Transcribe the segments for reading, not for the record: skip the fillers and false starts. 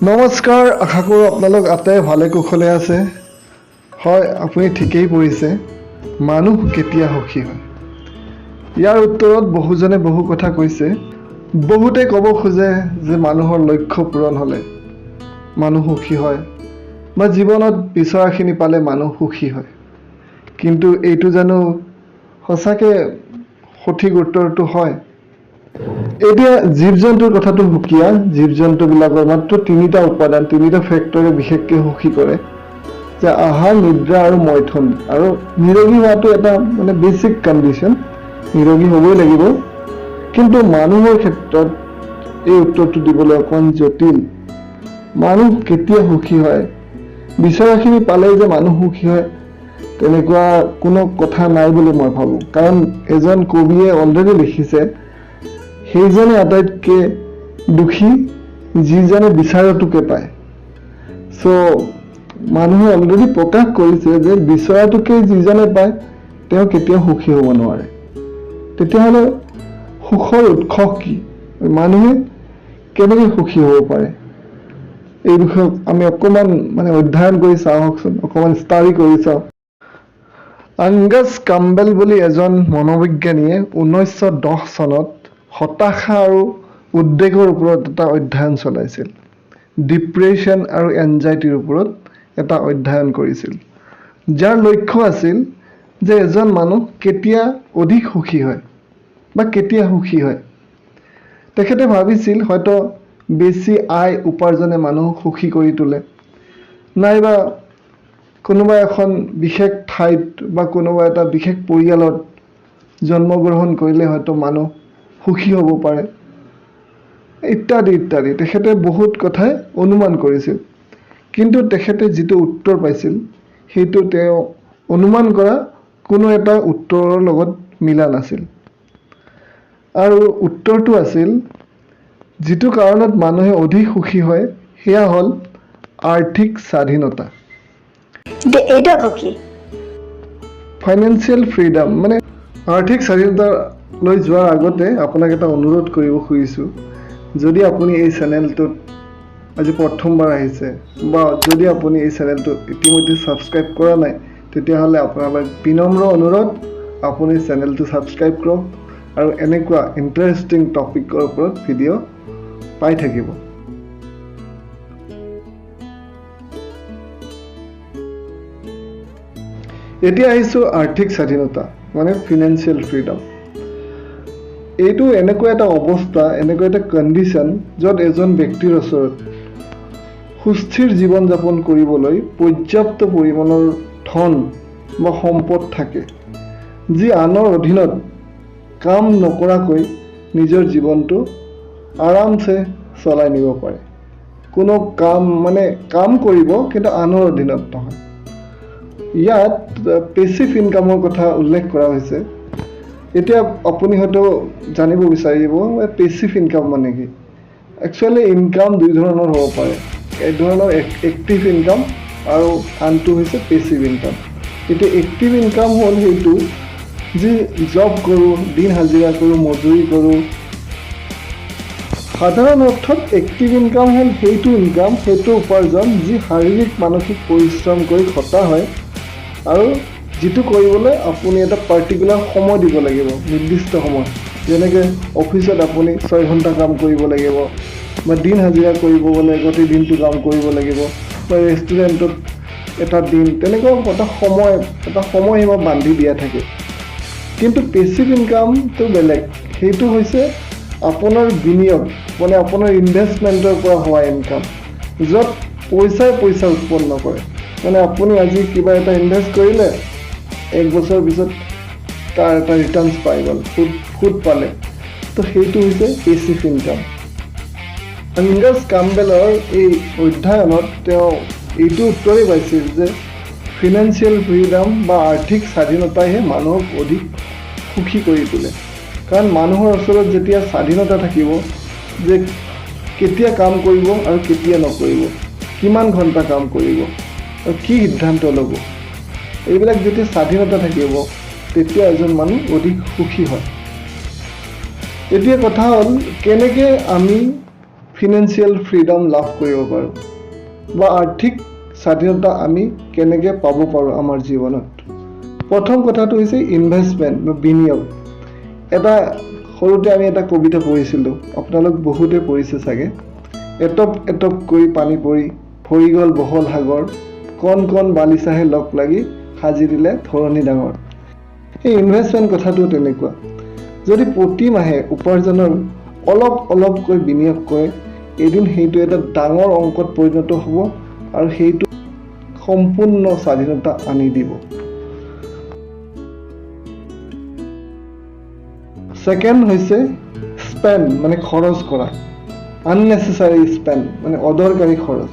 নমস্কাৰ, আশা কৰোঁ আপোনালোক আটাই ভালে কুশলে আছে। হয়, আপুনি ঠিকেই পঢ়িছে, মানুহ কেতিয়া সুখী হয়? ইয়াৰ উত্তৰত বহুজনে বহু কথা কৈছে। বহুতে ক'ব খোজে যে মানুহৰ লক্ষ্য পূৰণ হ'লে মানুহ সুখী হয় বা জীৱনত বিচৰাখিনি পালে মানুহ সুখী হয়। কিন্তু এইটো জানো সঁচাকৈ সঠিক উত্তৰটো হয়? এতিয়া জীৱ জন্তুৰ কথাটো সুকীয়া। জীৱ জন্তুবিলাকৰ মাত্ৰ তিনিটা উপাদান, তিনিটা ফেক্টৰে বিশেষকৈ সুখী কৰে, যে আহাৰ, নিদ্ৰা আৰু মৈথুন। আৰু নিৰোগী হোৱাটো এটা মানে বেচিক কণ্ডিশ্যন, নিৰোগী হ'বই লাগিব। কিন্তু মানুহৰ ক্ষেত্ৰত এই উত্তৰটো দিবলৈ অকণ জটিল। মানুহ কেতিয়া সুখী হয়? বিচৰাখিনি পালেই যে মানুহ সুখী হয় তেনেকুৱা কোনো কথা নাই বুলি মই ভাবোঁ। কাৰণ এজন কবিয়ে অলৰেডি লিখিছে, সেইজনে আটাইতকৈ দুখী যিজনে বিচৰাটোকে পায়। চ' মানুহে অলৰেডি প্ৰকাশ কৰিছে যে বিচৰাটোকে যিজনে পায় তেওঁ কেতিয়াও সুখী হ'ব নোৱাৰে। তেতিয়াহ'লে সুখৰ উৎস কি? মানুহে কেনেকৈ সুখী হ'ব পাৰে? এই বিষয়ক আমি অকণমান মানে অধ্যয়ন কৰি চাওঁকচোন, অকণমান ষ্টাডি কৰি চাওঁ। আংগাছ কাম্বেল বুলি এজন মনোবিজ্ঞানীয়ে 1910 চনত হতাশা আৰু উদ্বেগৰ ওপৰত এটা অধ্যয়ন চলাইছিল। ডিপ্ৰেশ্যন আৰু এনজাইটিৰ ওপৰত এটা অধ্যয়ন কৰিছিল, যাৰ লক্ষ্য আছিল যে এজন মানুহ কেতিয়া অধিক সুখী হয় বা কেতিয়া সুখী হয়। তেখেতে ভাবিছিল হয়তো বেছি আয় উপাৰ্জনে মানুহক সুখী কৰি তোলে, নাইবা কোনোবা এখন বিশেষ ঠাইত বা কোনোবা এটা বিশেষ পৰিয়ালত জন্মগ্ৰহণ কৰিলে হয়তো মানুহ সুখী হ'ব পাৰে, ইত্যাদি ইত্যাদি। তেখেতে বহুত কথাই অনুমান কৰিছিল, কিন্তু তেখেতে যিটো উত্তৰ পাইছিল সেইটো তেওঁ অনুমান কৰা কোনো এটা উত্তৰৰ লগত মিলা নাছিল। আৰু উত্তৰটো আছিল, যিটো কাৰণত মানুহে অধিক সুখী হয় সেয়া হ'ল আৰ্থিক স্বাধীনতা, এইটো আকৌ কি? Financial freedom. মানে আৰ্থিক স্বাধীনতালৈ যোৱাৰ আগতে আপোনাক এটা অনুৰোধ কৰিব খুজিছোঁ, যদি আপুনি এই চেনেলটোত আজি প্ৰথমবাৰ আহিছে বা যদি আপুনি এই চেনেলটো ইতিমধ্যে ছাবস্ক্ৰাইব কৰা নাই, তেতিয়াহ'লে আপোনালৈ বিনম্ৰ অনুৰোধ, আপুনি চেনেলটো ছাবস্ক্ৰাইব কৰক আৰু এনেকুৱা ইণ্টাৰেষ্টিং টপিকৰ ওপৰত ভিডিঅ' পাই থাকিব। এতিয়া আহিছোঁ আৰ্থিক স্বাধীনতা মানে ফিনেন্সিয়েল ফ্ৰীডম। এইটো এনেকুৱা এটা অৱস্থা, এনেকুৱা এটা কণ্ডিশ্যন য'ত এজন ব্যক্তিৰ ওচৰত সুস্থিৰ জীৱন যাপন কৰিবলৈ পৰ্যাপ্ত পৰিমাণৰ ধন বা সম্পদ থাকে, যি আনৰ অধীনত কাম নকৰাকৈ নিজৰ জীৱনটো আৰামছে চলাই নিব পাৰে। কোনো কাম মানে কাম কৰিব কিন্তু আনৰ অধীনত নহয়। ইয়াত পেচিভ ইনকামৰ কথা উল্লেখ কৰা হৈছে। এতিয়া আপুনি হয়তো জানিব বিচাৰিব পেচিভ ইনকাম মানে কি। একচুৱেলি ইনকাম দুই ধৰণৰ হ'ব পাৰে, এক ধৰণৰ এক্টিভ ইনকাম আৰু আনটো হৈছে পেচিভ ইনকাম। এতিয়া এক্টিভ ইনকাম হ'ল সেইটো যি জব কৰোঁ, দিন হাজিৰা কৰোঁ, মজুৰি কৰোঁ। সাধাৰণ অৰ্থত এক্টিভ ইনকাম হ'ল সেইটো ইনকাম, সেইটো উপাৰ্জন যি শাৰীৰিক মানসিক পৰিশ্ৰম কৰি ঘটা হয় আৰু যিটো কৰিবলৈ আপুনি এটা পাৰ্টিকুলাৰ সময় দিব লাগিব, নিৰ্দিষ্ট সময়। যেনেকৈ অফিচত আপুনি 6 ঘণ্টা কাম কৰিব লাগিব বা দিন হাজিৰা কৰিব গ'লে গোটেই দিনটো কাম কৰিব লাগিব বা ৰেষ্টুৰেণ্টত এটা দিন, তেনেকুৱা এটা সময়, এটা সময়সীমা বান্ধি দিয়া থাকে। কিন্তু পেচিভ ইনকামটো বেলেগ, সেইটো হৈছে আপোনাৰ বিনিয়োগ মানে আপোনাৰ ইনভেষ্টমেণ্টৰ পৰা হোৱা ইনকাম, য'ত পইচাই পইচা উৎপন্ন কৰে। মানে আপুনি আজি কিবা এটা ইনভেষ্ট কৰিলে, এক বছৰৰ পিছত তাৰ এটা ৰিটাৰ্ণছ পাই গ'ল, সুদ পালে, তো সেইটো হৈছে পেচিভ ইনকাম। আংগাছ কাম্বেলৰ এই অধ্যয়নত তেওঁ এইটো উত্তৰেই পাইছিল যে ফিনেন্সিয়েল ফ্ৰীডম বা আৰ্থিক স্বাধীনতাইহে মানুহক অধিক সুখী কৰি তোলে। কাৰণ মানুহৰ ওচৰত যেতিয়া স্বাধীনতা থাকিব যে কেতিয়া কাম কৰিব আৰু কেতিয়া নকৰিব, কিমান ঘণ্টা কাম কৰিব আৰু কি সিদ্ধান্ত ল'ব, এইবিলাক যেতিয়া স্বাধীনতা থাকিব, তেতিয়া এজন মানুহ অধিক সুখী হয়। এতিয়া কথা হ'ল, কেনেকৈ আমি ফিনেন্সিয়েল ফ্ৰীডম লাভ কৰিব পাৰোঁ বা আৰ্থিক স্বাধীনতা আমি কেনেকৈ পাব পাৰোঁ আমাৰ জীৱনত? প্ৰথম কথাটো হৈছে ইনভেষ্টমেণ্ট বা বিনিয়োগ। এটা সৰুতে আমি এটা কবিতা পঢ়িছিলোঁ, আপোনালোক বহুতে পঢ়িছে চাগে। "এটপ এটপ কৰি পানী পৰি ভৰি গ'ল বহল সাগৰ, কণ কণ বালিচাহে লগ লাগি সাজি দিলে ধৰণী ডাঙৰ।" এই ইনভেষ্টমেণ্ট কথাটো তেনেকুৱা। যদি প্ৰতি মাহে উপাৰ্জনৰ অলপ অলপকৈ বিনিয়োগ কৰে, এদিন সেইটো এটা ডাঙৰ অংকত পৰিণত হ'ব আৰু সেইটো সম্পূৰ্ণ স্বাধীনতা আনি দিব। ছেকেণ্ড হৈছে স্পেণ্ড, মানে খৰচ কৰা। আননেচেচাৰী স্পেণ্ড মানে অদৰকাৰী খৰচ।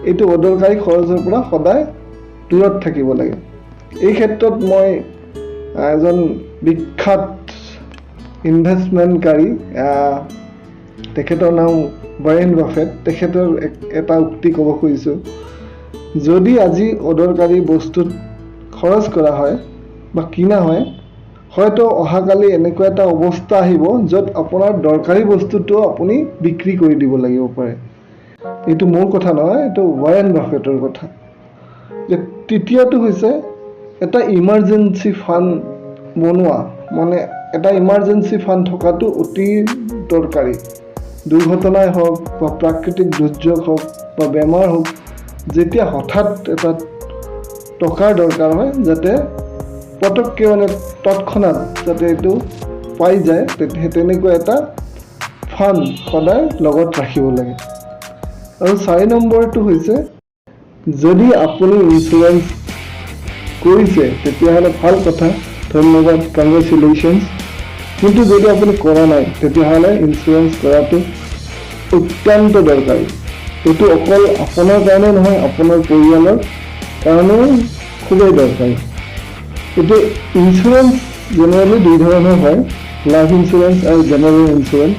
এইটো অদৰকাৰী খৰচৰ পৰা সদায় দূৰত থাকিব লাগে। এই ক্ষেত্ৰত মই এজন বিখ্যাত ইনভেষ্টমেণ্টকাৰী, তেখেতৰ নাম ৱাৰেন বাফেট, তেখেতৰ এটা উক্তি ক'ব খুজিছোঁ। যদি আজি অদৰকাৰী বস্তুত খৰচ কৰা হয় বা কিনা হয়, হয়তো অহাকালি এনেকুৱা এটা অৱস্থা আহিব য'ত আপোনাৰ দৰকাৰী বস্তুটো আপুনি বিক্ৰী কৰি দিব লাগিব পাৰে। এইটো মোৰ কথা নহয়, এইটো ৱাৰেন বাফেটৰ কথা। যে তৃতীয়টো হৈছে এটা ইমাৰ্জেঞ্চি ফাণ্ড বনোৱা, মানে এটা ইমাৰ্জেঞ্চি ফাণ্ড থকাটো অতি দৰকাৰী। দুৰ্ঘটনাই হওক বা প্ৰাকৃতিক দুৰ্যোগ হওক বা বেমাৰ হওক, যেতিয়া হঠাৎ এটা টকাৰ দৰকাৰ হয়, যাতে পটককৈ মানে তৎক্ষণাত যাতে এইটো পাই যায়, তেনেকুৱা এটা ফাণ্ড সদায় লগত ৰাখিব লাগে। আৰু 4 নম্বৰটো হৈছে, যদি আপুনি ইঞ্চুৰেঞ্চ কৰিছে, তেতিয়াহ'লে ভাল কথা, ধন্যবাদ, কংগ্ৰেচুলেশ্যনছ। কিন্তু যদি আপুনি কৰা নাই, তেতিয়াহ'লে ইঞ্চুৰেঞ্চ কৰাটো অত্যন্ত দৰকাৰী। এইটো অকল আপোনাৰ কাৰণে নহয়, আপোনাৰ পৰিয়ালৰ কাৰণেও খুবেই দৰকাৰী। এতিয়া ইঞ্চুৰেঞ্চ জেনেৰেলি দুই ধৰণৰ হয়, লাইফ ইঞ্চুৰেঞ্চ আৰু জেনেৰেল ইঞ্চুৰেঞ্চ।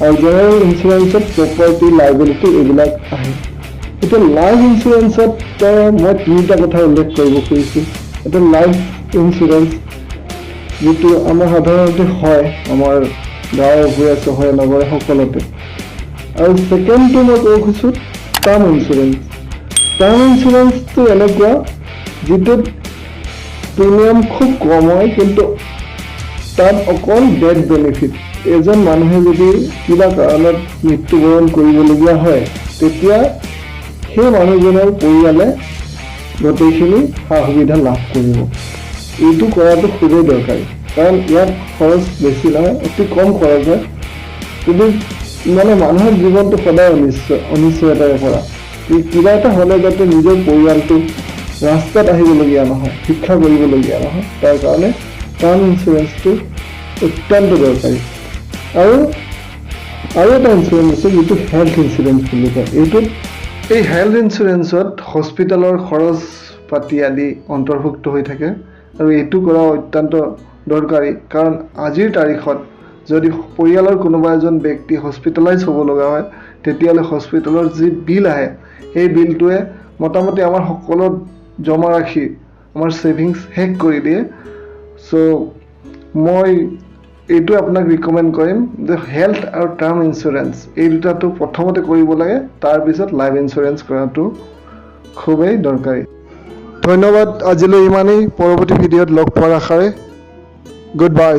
আৰু জেনেৰেল ইঞ্চুৰেঞ্চত প্ৰপাৰ্টি, লাইবিলিটি এইবিলাক আহে। এতিয়া লাইফ ইঞ্চুৰেঞ্চত মই তিনিটা কথা উল্লেখ কৰিব খুজিছোঁ। এটা লাইফ ইঞ্চুৰেঞ্চ, যিটো আমাৰ সাধাৰণতে হয় আমাৰ গাঁৱে ভূঞে, চহৰে নগৰে সকলোতে। আৰু ছেকেণ্ডটো মই ক'ব খুজিছোঁ টাৰ্ম ইঞ্চুৰেঞ্চ। টাৰ্ম ইঞ্চুৰেঞ্চটো এনেকুৱা যিটোত প্ৰিমিয়াম খুব কম হয়, কিন্তু তাত অকল ডেথ বেনিফিট। এজন মানুহে যদি কিবা কাৰণত মৃত্যুবৰণ কৰিবলগীয়া হয়, তেতিয়া সেই মানুহজনৰ পৰিয়ালে গোটেইখিনি সা সুবিধা লাভ কৰিব। এইটো কৰাটো খুবেই দৰকাৰী, কাৰণ ইয়াত খৰচ বেছি নহয়, অতি কম খৰচ হয়। কিন্তু মানে মানুহৰ জীৱনটো সদায় অনিশ্চয়তাৰে ভৰা। কিবা এটা হ'লে যাতে নিজৰ পৰিয়ালটো ৰাস্তাত আহিবলগীয়া নহয়, ভিক্ষা কৰিবলগীয়া নহয়, তাৰ কাৰণে টাৰ্ম ইঞ্চুৰেঞ্চটো অত্যন্ত দৰকাৰী। আৰু আৰু এটা ইঞ্চুৰেঞ্চ আছে, যিটো হেল্থ ইঞ্চুৰেঞ্চ বুলি কয়। এই হেল্থ ইঞ্চুৰেঞ্চত হস্পিটেলৰ খৰচ পাতি আদি অন্তৰ্ভুক্ত হৈ থাকে। আৰু এইটো কৰা অত্যন্ত দৰকাৰী, কাৰণ আজিৰ তাৰিখত যদি পৰিয়ালৰ কোনোবা এজন ব্যক্তি হস্পিটেলাইজ হ'ব লগা হয়, তেতিয়াহ'লে হস্পিটেলৰ যি বিল আহে, সেই বিলটোৱে মোটামুটি আমাৰ সকলো জমা ৰাখি আমাৰ ছেভিংছ শেষ কৰি দিয়ে। চ' মই এইটো আপোনাক ৰিকমেণ্ড কৰিম যে হেল্থ আৰু টাৰ্ম ইঞ্চুৰেঞ্চ এই দুটাটো প্ৰথমতে কৰিব লাগে, তাৰপিছত লাইফ ইঞ্চুৰেঞ্চ কৰাটো খুবেই দৰকাৰী। ধন্যবাদ, আজিলৈ ইমানেই। পৰৱৰ্তী ভিডিঅ'ত লগ পোৱাৰ আশাৰে, গুড বাই।